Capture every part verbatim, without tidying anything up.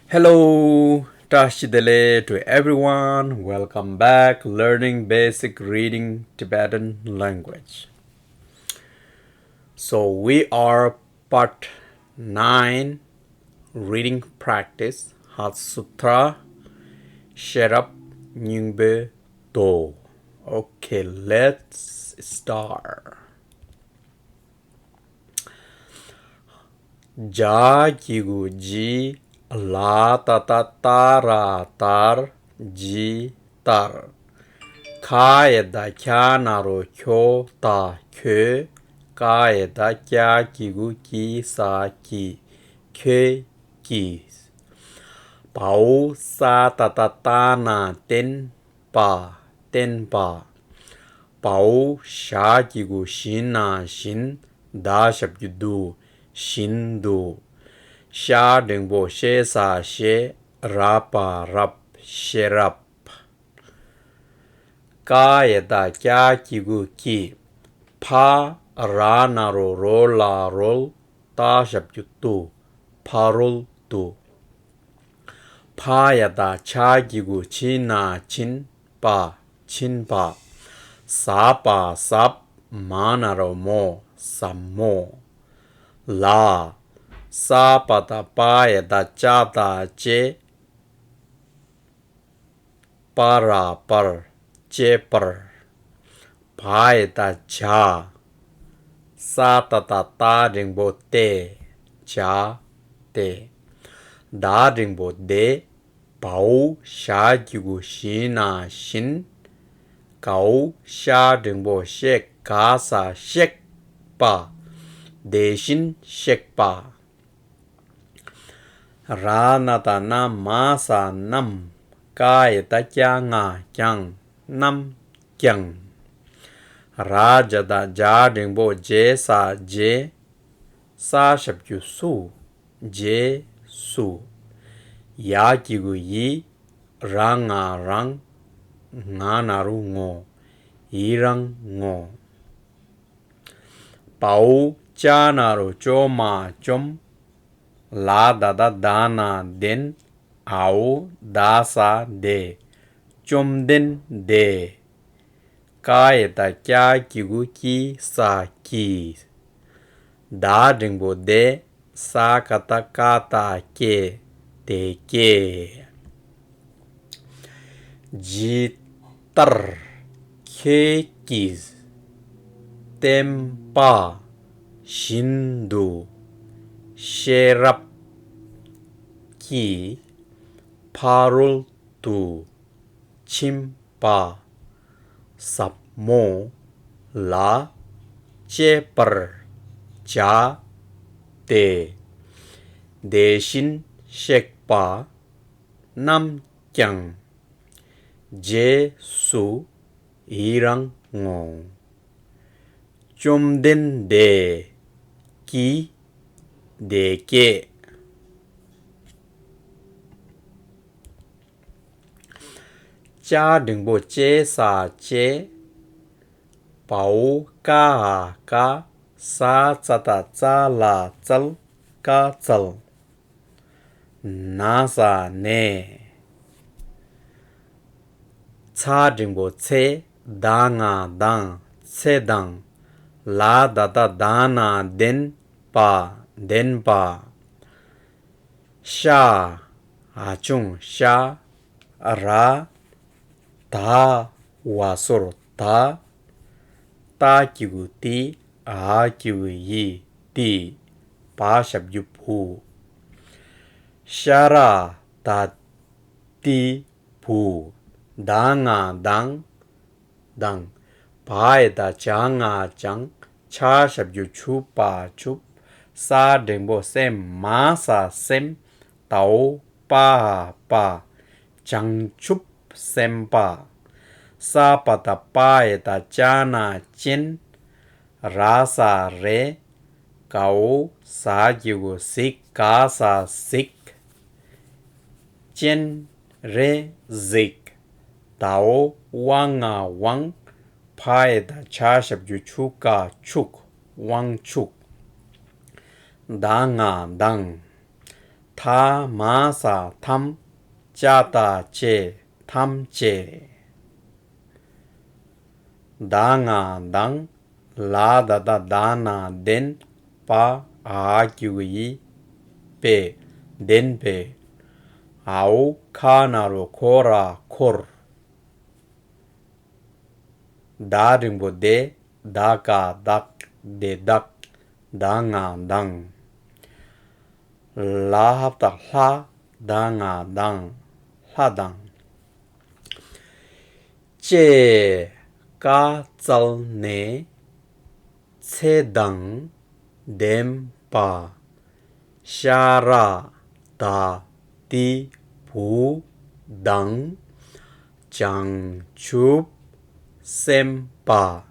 Hello, བཀྲ་ཤིས་བདེ་ལེགས to everyone. Welcome back learning basic reading Tibetan language. So we are part nine reading practice, Heart Sutra, ཤེས་རབ་སྙིང་པོའི་མདོ། Okay, let's start. ཇ་གི་གུ་ཇི། ལ་ཏ་བཏགས་ལྟ་ར་ལྟར། ཇི་ལྟར། ཁ་ཡ་བཏགས་ཁྱ་ན་རོ་ཁྱོ་ད་ཁྱོད། ཀ་ཡ་བཏགས་ཀྱ་གི་གུ་ཀྱི་ས་ཀྱིས། ཁྱོད་ཀྱིས། བའོ་ས་ཏ་བཏགས་སྟ་ན་བསྟན། པ། བསྟན་པ། བའོ་ཞ་གི་གུ་ཞི་ན་བཞིན། ད་ཞབས་ཀྱུ་དུ། བཞིན་དུ། ཤ་འགྲེང་བུ་ཤེ་ས་ཤེས། ར་བ་རབ། ཤེས་རབ། ཀ་ཡ་བཏགས་ཀྱ་གི་གུ་ཀྱི། ཕ་ར་ན་རོ་རོ་ལ་རོལ། ཏ་ཞབས་ཀྱུ་ཏུ། ཕ་རོལ་ཏུ། ཕ་ཡ་བཏགས་ཕྱ་གི་གུ་ཕྱི་ན་ཕྱིན། པ། ཕྱིན་པ། ཟ་བ་ཟབ། མ་ན་རོ་མོ། ཟབ་མོ། ལ། ས་པ་བཏགས་སྤ་ཡ་བཏགས་སྤྱ་ད་སྤྱེ། པ་ར་པར། སྤྱེ་པར། བ་ཡ་བཏགས་བྱ། ས་ཏ་བཏགས་སྟ་འགྲེང་བུ་སྟེ། བྱ་སྟེ། ད་འགྲེང་བུ་དེ། བའོ་ཞ་གི་གུ་ཞི་ན་བཞིན། གའོ་ཤ་འགྲེང་བུ་ཤེ་ག་ས་གཤེགས་པ། དེ་བཞིན་གཤེགས་པ། ར་ན་བཏགས་རྣ་མ་ས་རྣམས། ཀ་ཡ་བཏགས་ཀྱ་ང་ཀྱང་། རྣམས་ཀྱང་། ར་ཇ་བཏགས་ཇ་འགྲེང་བུ་ཇེ་ས་རྗེས། ས་ཞབས་ཀྱུ་སུ། རྗེས་སུ། ཡ་གི་གུ་ཡི། ར་ང་རང་། ང་ན་རོ་ངོ་། ཡི་རང་ངོ་། བའོ་ཅ་ན་རོ་ཅོ་མ་བཅོམ། ལ་ད་བཏགས་ལྡ་ན་ལྡན། འའོ་ད་ས་འདས། བཅོམ་ལྡན་འདས། ཀ་ཡ་བཏགས་ཀྱ་གི་གུ་ཀྱི་ས་ཀྱིས། ད་འགྲེང་བུ་དེ། ས་ཀ་བཏགས་སྐ་ད་སྐྱེ། དེ་སྐྱེ། ཇི་ལྟར་ཁྱེད་ཀྱིས་བསྟན་པ་བཞིན་དུ་ཤེས་རབ་ཀྱི་ཕ་རོལ་ཏུ་ཕྱིན་པ་ཟབ་མོ་ལ་སྤྱད་པར་བྱ་སྟེ། དེ་བཞིན་གཤེགས་པ་རྣམས་ཀྱང་རྗེས་སུ་ཡི་རང་ངོ་། བཅོམ་ལྡན་འདས་ཀྱིས་དེ་སྐད། ཅ་འགྲེང་བུ་ཅེ་ས་ཅེས། བའོ་ཀ་འ་བཀའ། ས་ཙ་བཏགས་སྩ་ལ་སྩལ། བཀའ་སྩལ། ན་ས་ནས། ཚ་འགྲེང་བུ་ཚེ། ད་ང་དང་། ཚེ་དང་། ལ་ད་བཏགས་ལྡ་ན་ལྡན། པ། ལྡན་པ། ཤ། འ་ཆུང་ཤ། ར། ད། འ་གསོར་ད། ཏ་གི་གུ་ཏི། འ་གི་གུ་ཡི། ཏི། བ་ཞབས་ཀྱུ་བུ། ཤ་ར་ད་ཏི་བུ། ད་ང་དང་། དང་། བ་ཡ་བཏགས་བྱ་ང་བྱང་། ཆ་ཞབས་ཀྱུ་ཆུ་བ་ཆུབ། ས་འགྲེང་བུ་སེ་མ་ས་སེམས། དའོ་པ་འ་པ། བྱང་ཆུབ་སེམས་དཔའ། ས་པ་བཏགས་སྤ་ཡ་བཏགས་སྤྱ་ན་སྤྱན། ར་ས་རེ། གའོ་ཟ་གི་གུ་གཟིག། ག་ས་གཟིག། སྤྱན་རས་གཟིགས། དའོ་བ་ང་དབང་། ཕ་ཡ་བཏགས་ཕྱ་ཞབས་ཀྱུ་ཕྱུ་ག་ཕྱུག། དབང་ཕྱུག། ད་ང་དང་། ད་ ཐ་མ་ས་ཐམ། ཅ་ད་ཅེ། ཐམས་ཅད། ད་ང་དང་། ལ་ད་བཏགས་ལྡ་ན་ལྡན། པ་འ་གི་གུ་འི། པའི། ལྡན་པའི། འའོ་ཁ་ན་རོ་ཁོ་ར་འཁོར། ད་འགྲེང་བུ་དེ། ད་ག་བདག་ད་བདག་ད་ང་དང་། ལ་ཧ་བཏགས་ལྷ། ད་ང་དང་། ལྷ་དང་། ཅེས་ཀ་ཙལ་ནས། ཚེ་དང་ལྡན་པ། ཤ་ར་དྭ་ཏིའི་བུ་དང་། བྱང་ཆུབ་སེམས་དཔའ།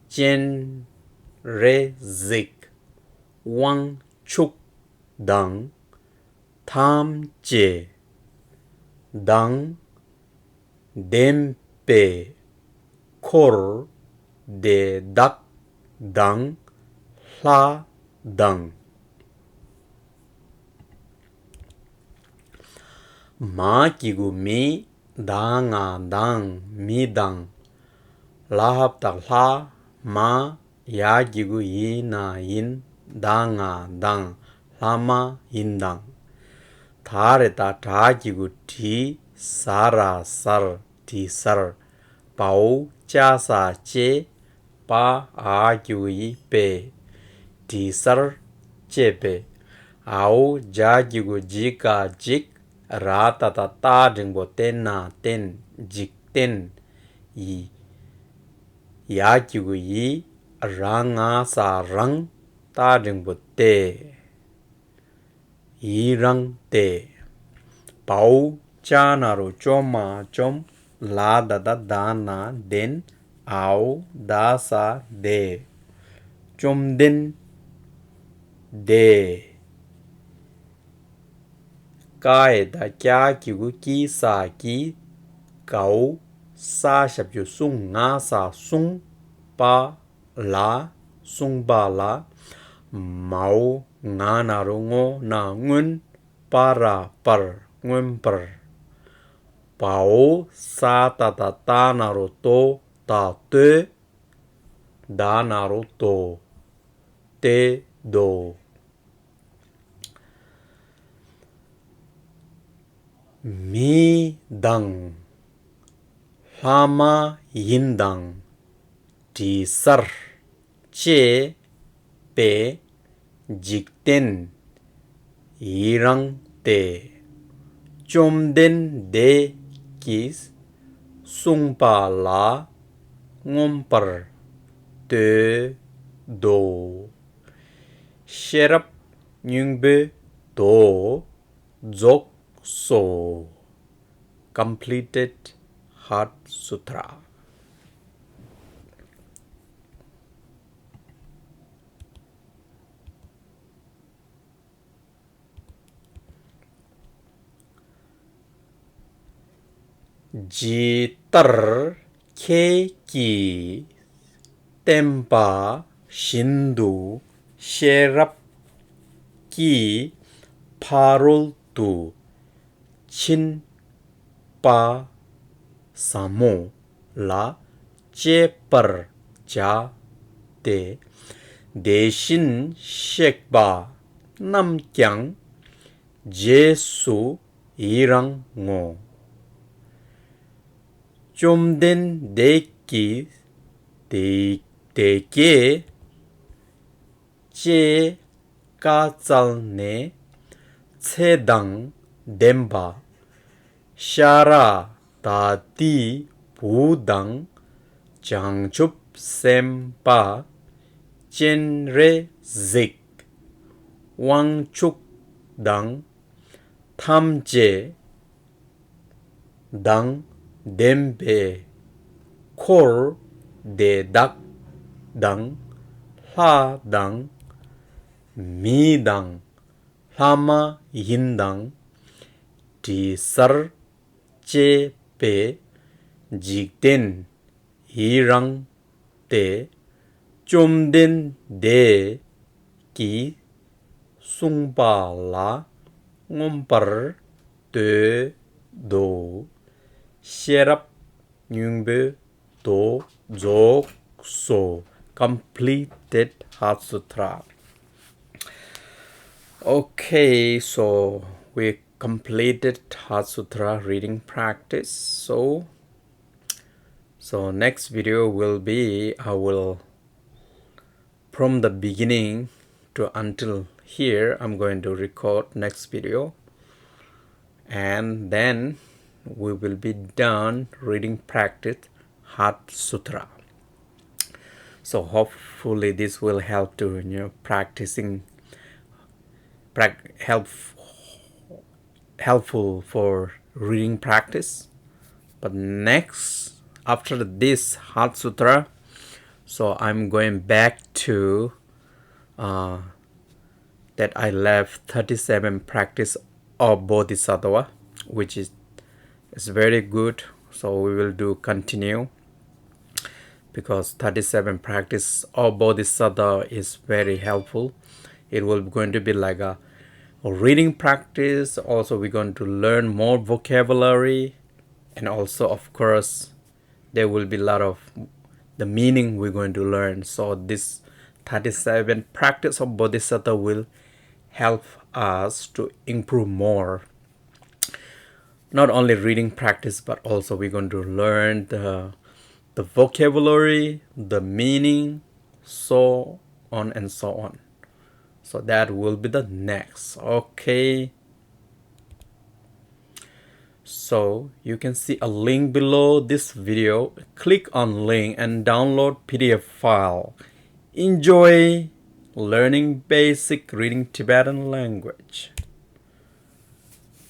སྤྱན་རས་གཟིགས། དབང་ཕྱུག་དང་། ཐམས་ཅད་དང་། ལྡན་པའི་འཁོར་དེ་དག་དང་ལྷ་དང་། མ་གི་གུ་མི། ད་ང་དང་། མི་དང་། ལ་ཧ་བཏགས་ལྷ། མ། ཡ་གི་གུ་ཡི་ན་ཡིན། ད་ང་དང་། ལྷ་མ་ཡིན་དང་། ད་རེ་ད་དྲ་གི་གུ་དྲི། ཟ་ར་ཟར། དྲི་ཟར། བའོ་ཅ་ས་ཅེ། པ་འ་གི་གུ་འི། པའི། དྲི་ཟར་བཅས་པའི། འའོ་ཇ་གི་གུ་འཇི་ག་འཇིག་ར་ད་བཏགས་རྟ་འགྲེང་བུ་རྟེ་ན་བརྟེན། འཇིག་རྟེན། ཡི། ཡ་གི་གུ་ཡི། ར་ང་ས་རང་། ཏ་འགྲེང་བུ་ཏེ། ཡི་རང་ཏེ། བའོ་ཅ་ན་རོ་ཅོ་མ་བཅོམ། ལ་ད་བཏགས་ལྡ་ན་ལྡན། འའོ་ད་ས་ལྡེ། བཅོམ་ལྡན་འདས། ཀ་ཡ་བཏགས་ཀྱ་གི་གུ་ཀྱི་ས་ཀྱིས། གའོ་ས་ཞབས་ཀྱུ་གསུང་། ང་ས་གསུང་། པ་ལ། གསུངས་པ་ལ། མའོ་ང་ན་རོ་ངོ་ན་སྔོན། པ་ར་པར། མངོན་པར། བའོ་ས་ཏ་བཏགས་སྟ་ན་རོ་སྟོ། ད་ལྟོས། ད་ན་རོ་དོ། ཏེ་དོ། མི་དང་། ལྷ་མ་ཡིན་དང་། དྲི་ཟར་བཅས་པའི། འཇིག་རྟེན་ཡི་རང་སྟེ། བཅོམ་ལྡན་འདས་ཀྱིས་གསུངས་པ་ལ་མངོན་པར་བསྟོད་དོ། ཤེས་རབ་སྙིང་པོའི་མདོ་རྫོགས་སོ། Completed Heart Sutra. ཇི་ལྟར་ཁྱེད་ཀྱིས་བསྟན་པ་བཞིན་དུ་ཤེས་རབ་ཀྱི་ཕ་རོལ་ཏུ་ཕྱིན་པ་ཟབ་མོ་ལ་སྤྱད་པར་བྱ་སྟེ། དེ་བཞིན་གཤེགས་པ་རྣམས་ཀྱང་རྗེས་སུ་ཡི་རང་ངོ་། བཅོམ་ལྡན་འདས་ཀྱིས་དེ་དེ་སྐད་ཅེས་བཀའ་སྩལ་ནས། ཚེ་དང་ལྡན་པ་ཤ་ར་དྭ་ཏིའི་བུ་དང་། བྱང་ཆུབ་སེམས་དཔའ་སྤྱན་རས་གཟིགས། དབང་ཕྱུག་དང་། ཐམས་ཅད་དང་ལྡན་པའི་འཁོར་དེ་དག་དང་། ལྷ་དང་། མི་དང་། ལྷ་མ་ཡིན་དང་། དྲི་ཟར་བཅས་པའི་འཇིག་རྟེན་ཡི་རངས་ཏེ། བཅོམ་ལྡན་འདས་ཀྱིས་གསུངས་པ་ལ་ མངོན་པར་འདོད་དོ། ཤེས་རབ་སྙིང་པོས་དོ་རྫོགས་སོ། Completed Heart Sutra. Okay, so we completed Heart Sutra reading practice. So, so next video will be, I will, from the beginning to until here, I'm going to record next video, and then we will be done reading practice Heart Sutra. So hopefully this will help to, you know, practicing, prac- help helpful for reading practice. But next, after this Heart Sutra, so I'm going back to, uh, that I left thirty-seven practice of Bodhisattva, which is, is very good. So we will do continue, because thirty-seven practice of Bodhisattva is very helpful. It will going to be like a, a reading practice. Also, we're going to learn more vocabulary, and also, of course, there will be a lot of the meaning we're going to learn. So this thirty-seven practice of Bodhisattva will help us to improve more, not only reading practice, but also we're going to learn the, the vocabulary, the meaning, so on and so on. So that will be the next. Okay. So you can see a link below this video. Click on link and download P D F file. Enjoy learning basic reading Tibetan language.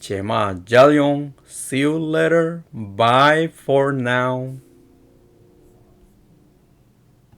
རྗེས་མ་མཇལ་ཡོང་། See you later. Bye for now.